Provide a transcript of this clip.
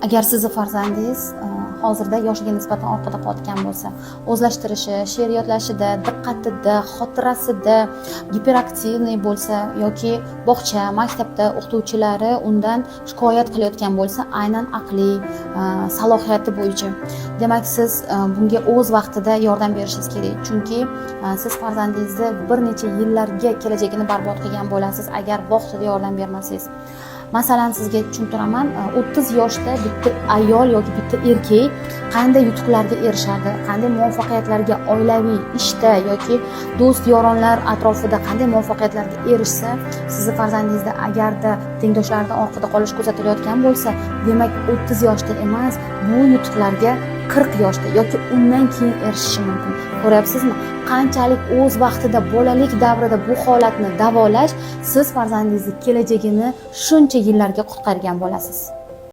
Agar sizni farzandingiz hozirda yoshiga nisbatan orqada qolayotgan bo'lsa, o'zlashtirishi, she'r yodlashida, diqqatida, xotirasida гиперактивный bo'lsa yoki bog'cha, maktabda o'qituvchilari undan shikoyat qilayotgan bo'lsa, aynan aqliy salohiyati bo'yicha, demak, siz bunga o'z vaqtida yordam berishingiz kerak, chunki siz farzandingizni bir necha yillarga kelajagini barbod qilgan bo'lasiz, agar vaqtida yordam bermasangiz. Masalan, sizga tushuntiraman: 30 yoshda bitta ayol yoki bitta erkak qanday yutuqlarga erishadi, qanday muvaffaqiyatlarga oilaviy, ishda yoki do'st yoronlar atrofida qanday muvaffaqiyatlarga erishsa, sizni farzandingizda agarda tengdoshlaridan orqada qolish kuzatilayotgan bo'lsa, demak, 30 yoshda emas, bu yutuqlarga 40 yoshda yoki undan keyin erishishi mumkin. Ko'ryapsizmi, qanchalik o'z vaqtida, bolalik davrida bu holatni davolash, siz farzandingizni kelajagini shuncha yillarga qutqargan bo'lasiz.